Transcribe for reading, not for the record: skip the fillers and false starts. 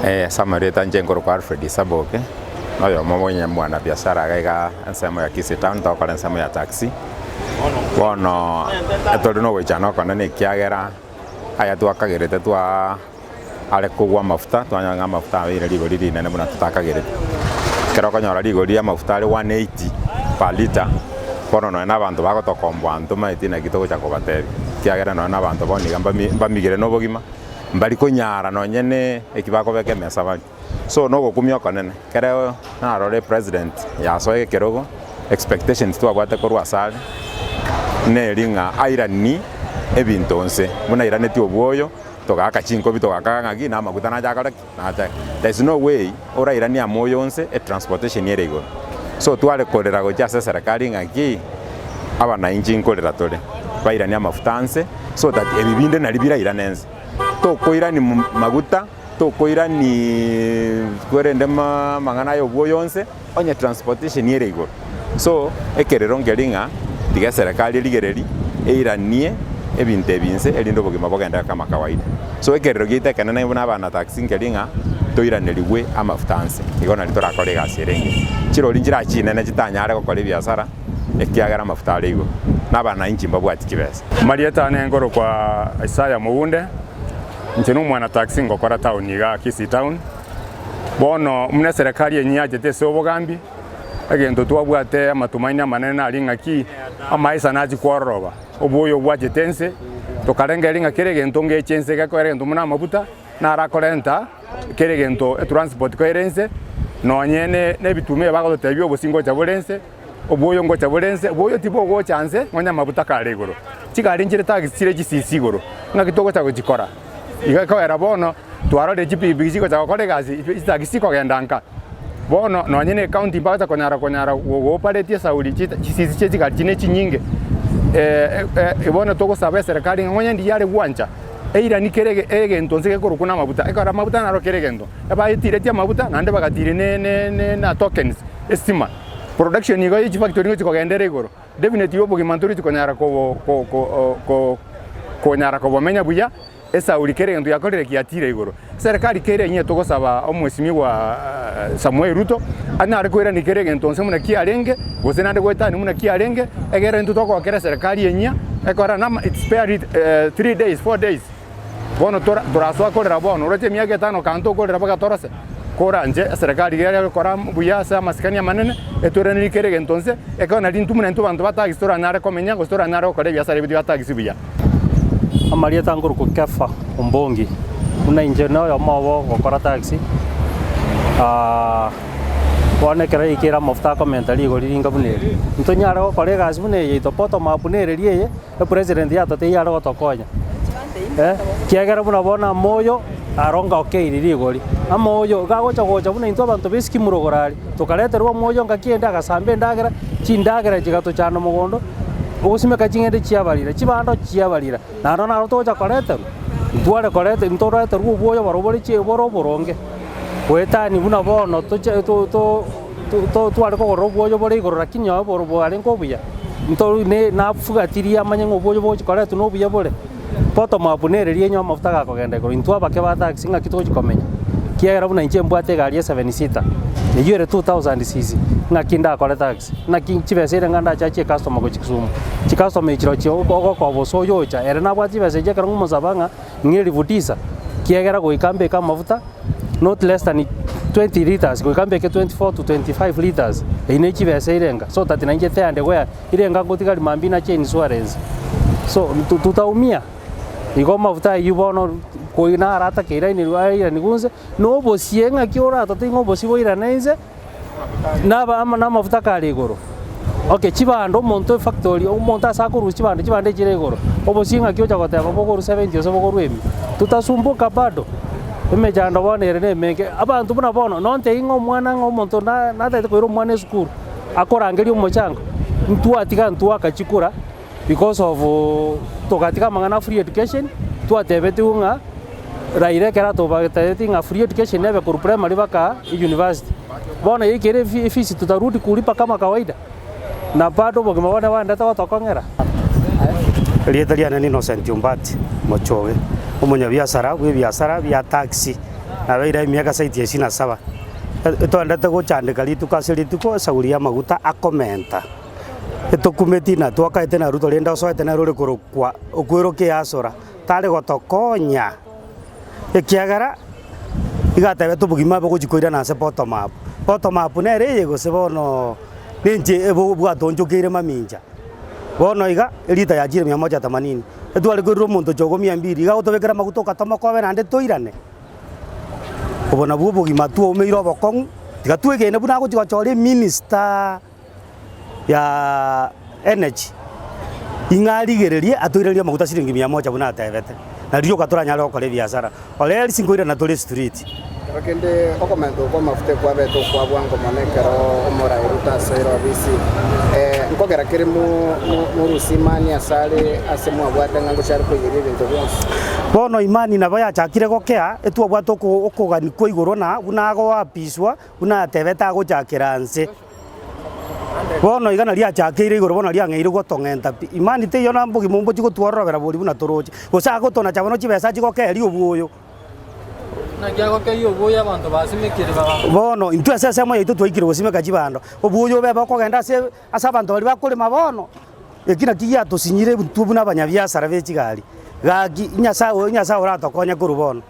Ase amarieta inche nkorokwa Alfred Saboke, na oyomo bwa omwanabiashara iga iga ensemo ya Kisii town togokora ensemo ya taxi. Bono tore na ogoichana okonene ekiagera aya twakagerete twaa are kogwa amafuta twanyora ng'a amafuta abeire rigori rinene buna totakagerete. Ekero okonyora rigori ria amafuta are 180 per litre, bono nonye na abanto bagotokomboa ntomaeti naki togocha kobatebia, ekiagera nonye na abanto bono iga mbami mbamigire na obogima. mbari konyara nonye ne eki bakobeka emesa barie. So nogokumia okonene, ekero narore president yasoa ekerogo, expectations twabwate korwa asare, neri ng'a airanie ebinto nse, buna airanetie obwoyo, togaaka chinkobi togakaga ng'aki na amaguta nache akore ki? Nache. There is no way orairanie amoyo nse etransportation ere igoro. So tware korera gochia ase eserekari ng'aki, abanainchi nkorera tore, bairanie amafuta nse, so that ebi binde nari birairane ense. Tokoirani maguta, tokoirani kwerende amang'ana aya obwoyo onse, onye transportation ere igoro. So, ekerero nkeri ng'a tiga eserekari erigereri, eiranie ebinto ebi inse erinde obogima bogenderere kama kawaida. So ekerero giaito ekenene buna abana taxi nkeri ng'a toiranerigwe amafuta nse, igo nari torakore egasi ere engiya. Chirori nchire chinene chitanyare gokora ebiasara. ekiagera amafuta are igoro, na abanainchi mbabwati chibesa. Amarieta ane nkorokwa Isaya Mogunde, inche nomwana taxi ngokora town igaa Kisii town. Bono buna eserekari enyia yachete ase obogambi, egento twabwate amatumaini amanene nari ng'aki, amaisa nachia kwororoba, oboyo bwachete ense, tokarengereria ng'a kera egento ngeche ense gekogera egento buna amafuta, narakorenta kera egento etransport koira ense, nonye ne ebituma ebi bagototebia obosie ngocha bore ense, Obwoyo ngocha bore ense, obwoyo tibogocha nse, nonya amabuta kare igoro. Chigari nchire taxi chire chisisi igoro, ng'aki togocha gochikora? Iga ekoera bono, twarorire chipikipiki chigocha gokora egasi, chitaxi chikogenda nka. Bono nonye na ecounty mbagocha konyara konyara go operate esauri chisisi chie chigari chire chinyinge. Bono togosaba eserekari ng'a onye ndiyo are gwancha, eirani kera egento nse gekorokwa na amabuta, ekero amabuta naro kera egento, ebaetiretie amabuta naende bagatiria ne na tokens, estima. Production igo ye chifactory nigo chikogenda ere igoro, definitely obogima ntorichi konyara kobo ko ko ko konyara kobomenya buya, esauri kera egento giakorire giatire igoro. Eserekari kere enyia togosaba omwesimigwa Samoei Ruto, anyare koirania kera egento onsi buna kiarenge, gose naende goetania buna kiarenge, egere intwe togokera eserekari enyia, ekora nama spare 3 days, 4 days. Bono tora torasoa korera bono, oroche emiaka etano kanto okorera mpaka torose, koranche eserekari iga egokora buya ase amasikani amanene, etoiranerie kera egento nse, ekero nari intwe buna intwe abanto ba taxi toranyare komenya gose toranyare gokora ebiasara ebio bia taxi buya. Amarieta nkorokwa Kefa Ombongi, buna inche na oyomo obo ogokora taxi, bono ekero yaikire amafuta akomenta rigori ringa buna eri, ntonyare gokora egasi buna eye yaito bottom up nereri eye. Epresident yatotebia are gotokonya ekiagera buna bono amoyo aro ngokeiri rigori, amoyo iga agocha gocha buna intwe abanto ba eskimu rogoro aria, tokareterwa omoyo ngaki ende agasamba endagera, chindagera chigatochanda mogondo, ogosimeka ching'ende chiabarira, chibando chiabarira, naende naro togocha koreterwa, ntware korete ntoreterwe obwoyo boro bore chi bore oboronge, goetania buna bono toche to to. Tware kogorora obwoyo bore igoro lakini obo boro bwarenge obuya, nto ne nafugatirie amanye ng'a obwoyo bogochi koretwa na obuya bore. Bottom up nere rienye amafuta gakogenda igoro, intwe abake ba taxi ng'aki togochi komenya? Kiagera buna inche mbwate egari ya seven seater, eywo ere 2000 cc, ng'aki ndakore taxi? Naki chibesa ere ng'a ndachachie ecustomer gochia Kisumu? Chicustomer echi chirochio ogokoba ase oyocha, ere nabwate chibesa echio ekero ngomosaba ng'a ng'a elifu tisa, kiagera goika mbeke amafuta. not less than 20 litres goika mbeke 24 to 25 litres, eyio ne chibesa irenga, so that nainche teande goya irenga ngotigari mambia nache insurance. So tutaumia, igo amafuta ayio bono koi naro atakeire ainirwe airanigwe inse, na obosie ng'aki oratote ng'a obosie boirane inse, naba amo namafuta kare igoro. Okay, chibando omonto efactory, omonto ase akorusia chibando, chibando echire igoro, obosie ng'aki ocha goteba bokorwa 70 gose bokorwa emia, tutasumbuka bado, emechando bono ere na emenge. Abanto buna bono, nontebie ng'a omwana ng'a omonto na natagete koira omwana esukuru, akorangeria omochango, ntwatiga ntwaka chikura because of togatiga amang'ana a free education, twatebetigwe ng'a Raila ekero atobatebetie ng'a free education nebe korwa primary mpaka university, bono yaikire efi efees tutarudi kulipa kama kawaida, na bado obogima bwane bwaendete gotokong'era. Erieta riane ni Innocent Ombati Mochoge, omonyabiasara bw'ebiasara bia taxi. Nabeire emiaka zaidi ya isini na saba, etoendete gochandeka rituko ase rituko esauri y'amaguta akomenta. Etokumeti na twakaete na Ruto rende osoete nere ore korokwa okweroka easora, tare gotokonya ekiagera iga atebete obogima bogochia koirana ase bottom up. Bottom up nere eye gose bono nenche bwatoonchokeire mamincha. Bono iga, elita yachire mia moja themanini, etware koirera omonto chogo mia mbiri, iga agotobekera amaguta okatomokobe naende toirane. Obo nabwo obogima twaumeire obokong'u, tiga twegene buna agochia gochora eminister ya energy, ing'a arigererie atoirerie amaguta siringi mia moja buna atebete, nario rioka toranyare gokora ebiasara. Ore ase nkoirana tore street. Ekero kende okomenta okwo amafuta ekwabete okwa bwango mono ekero omoraai Ruto asoire obisi. Nkogera kere morusie imani asare ase mwabwate ng'a ngochia are koiyeria ebinto bionsi. Bono imani nabo yachakire gokea, etwabwate okogania kwa igoro na buna agoapiswa, buna atebete agochakera nse. Bono iga nario achakeire igoro bono riang'eire gotong'enta pi. Imani teiyo na mbogima mbochie gotwororobera bori buna toroche, gose agotonacha bono chibesa achie gokeeria obwoyo. Naki agokeia obwoyo abanto basimekire baba. Bono intwe ase ensemo yaito twaikire gosimeka chibando, obwoyo obe bokogenda ase ase abanto baria bakorema bono, eki naki giatosinyire intwe buna abanyabiasara be chigari. Gaki, Nyasaye oyo Nyasaye oratokonye korwa bono.